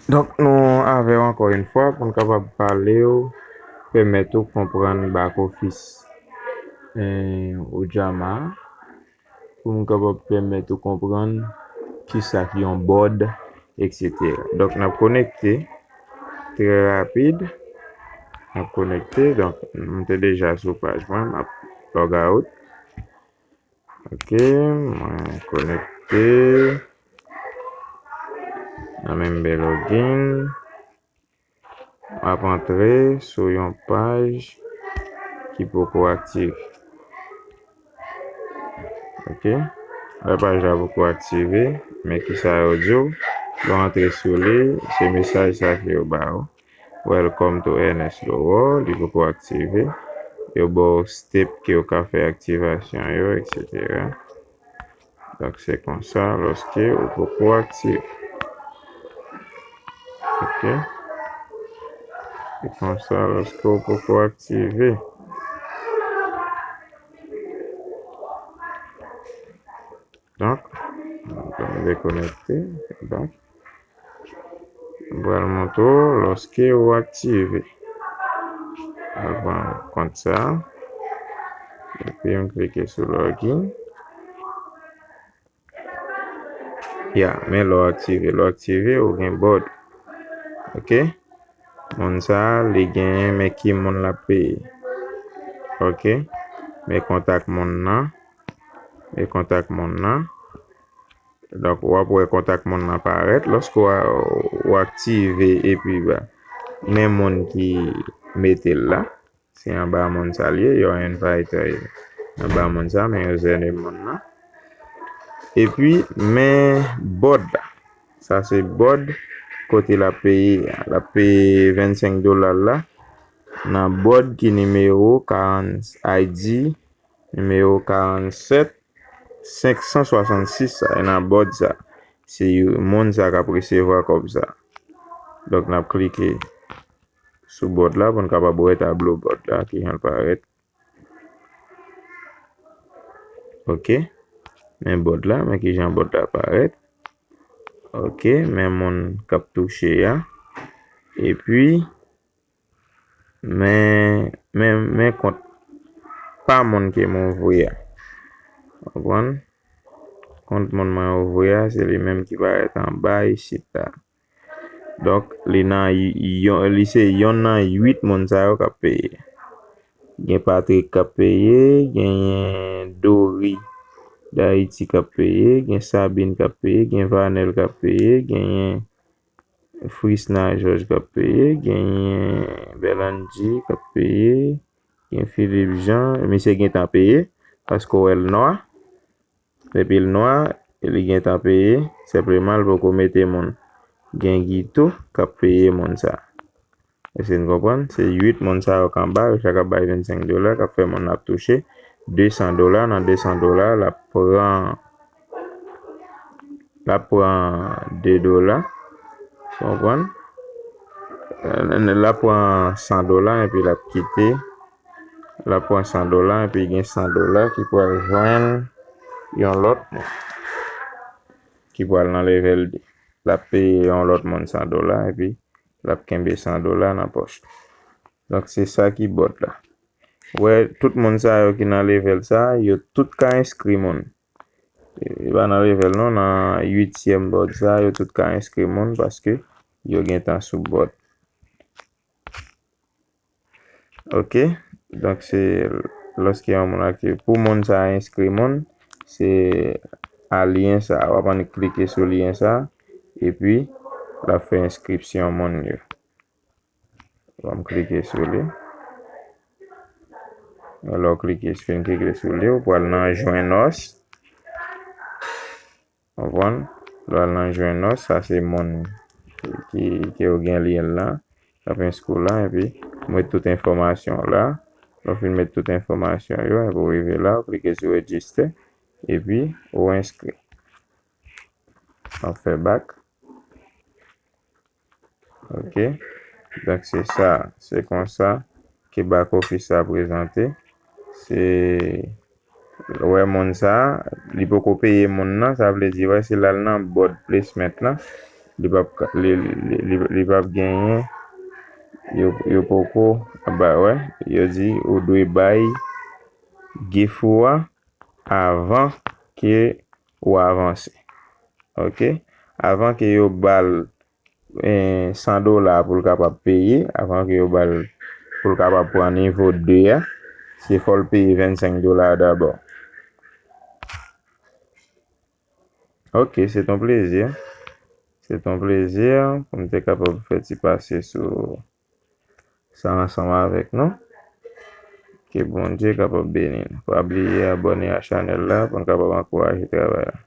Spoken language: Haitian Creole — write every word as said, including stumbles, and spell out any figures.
Donk, nou avè w ankò yon fwa pou n kapab pale w, pèmèt ou konprann back office, eh, Ujamaa, pou m kapab pèmèt ou konprann kisa ki yon board, et cetera. Donk, n ap konekte trè rapid. N ap konekte. Donk, m te deja sou paj mwen, m ap log out. Ok, mwen konekte. Nan menm ben login. M ap antre sou yon paj ki poko aktive. Ok. Lè paj la poko aktive, men kisa yo di w? Lè w antre sou li, se mesaj sa ke yo ba w. Welcome to Ernest Laurent, li poko aktive. Yo ba w step ke w ka fè aktivasyon yo, et cetera. Donk, se konsa lòske ou poko aktive. Ok. Se konsa lòske ou poko aktive. Donk, nou dekonekte. Donk, m pral montre w lòske ou aktive. Al pran kont sa. Epi m klike sou login. Ya, men lè w aktive, lè w aktive, ou gen board. Ok? Moun sa, li genyen, men ki moun l ap peye. Ok? Men kontak moun nan. Men kontak moun nan. Donk, w ap wè kontak moun nan parèt. Lòske w, w aktive epi ba, men moun ki mete l la. Se anba moun sa l ye, your inviter ye. Anba moun sa, men username moun nan. Epi, men board la. Sa se board kote l ap peye a. L ap peye vennsenk dola la nan board ki nimewo karant, I D, nimewo karannsèt senk san swasannsis sa, e nan board sa. Se yo, moun sa k ap resevwa kòb sa. Donk, n ap klike sou board la pou n kapab wè tablo board la, kijan l parèt. Ok. Men board la, men kijan board la parèt. Ok, men moun k ap touche a. Epi, men, men, men kont pa moun ke m ouvri a. Konprann? Kont moun mwen ouvri a, se li menm ki parèt anba isit la. Donk, li nan y-, yon, li se yonn nan uit moun sa yo k ap peye. Gen Patrick k ap peye, genyen Dory D'Haïti k ap peye, gen Sabine k ap peye, gen Vanel k ap peye, genyen Frisna Georges k ap peye, genyen Belandy k ap peye, gen Philippe Jean, misye gentan peye, paske w wè l nwa. Depi l nwa, li gentan peye, senpleman l poko mete moun. Gen Guy tou k ap peye moun sa. Èske n konprann? Se uit moun sa yo k anba, yo chak ap bay vennsenk dola, k ap fè moun nan ap touche de san dola. Nan de san dola, l ap pran, l ap pran de dola. Konprann? L ap pran san dola, epi l ap kite. L ap pran san dola, epi gen san dola ki pral jwenn yon lòt moun ki pral nan level de. L ap peye yon lòt moun san dola, epi l ap kenbe san dola nan pòch li. Donk, se sa ki board la. Wè, tout moun sa yo ki nan level sa, yo tout ka enskri moun. E pa nan level non, nan uityèm board sa, yo tout ka enskri moun paske yo gentan sou board. Ok, donk se lòske yon moun aktive. Pou moun sa enskri moun, se a lyen sa. W ap annik klike sou lyen sa, epi l ap fè enskripsyon moun yo. W ap klike sou li. Lè w klike, fin klike sou li, ou pral nan Join Us. Konprann? Lè w al nan Join Us, sa se moun ki, ke w gen lyen la, k ap enskri w la, epi w met tout enfòmasyon w la. Lè w fin met tout enfòmasyon yo, epi w rive la, w klike sou Register, epi w enskri. W ap fè back. Ok. Donk, se sa. Se konsa ke back office sa prezante. Se, wè moun sa, li poko peye moun nan, sa vle di, wè, se l al nan board placement lan. li p ap ka- li, li, li, li p ap genyen, yo, yo poko ba, wè, yo di ou dwe bay gift ou a avan ke ou avanse. Ok? Avan ke yo ba l eh, san dola pou l kapab peye, avan ke yo ba l, pou l kapab pran nivo de a, se fò l peye vennsenk dola dabò. Ok, se t on plezi. Se t on plezi pou m te kapab fè ti pase sou sa ansanm avèk nou. Ke Bondye kapab beni nou. Pa bliye abòne a chanèl la pou n kapab ankouraje travay la.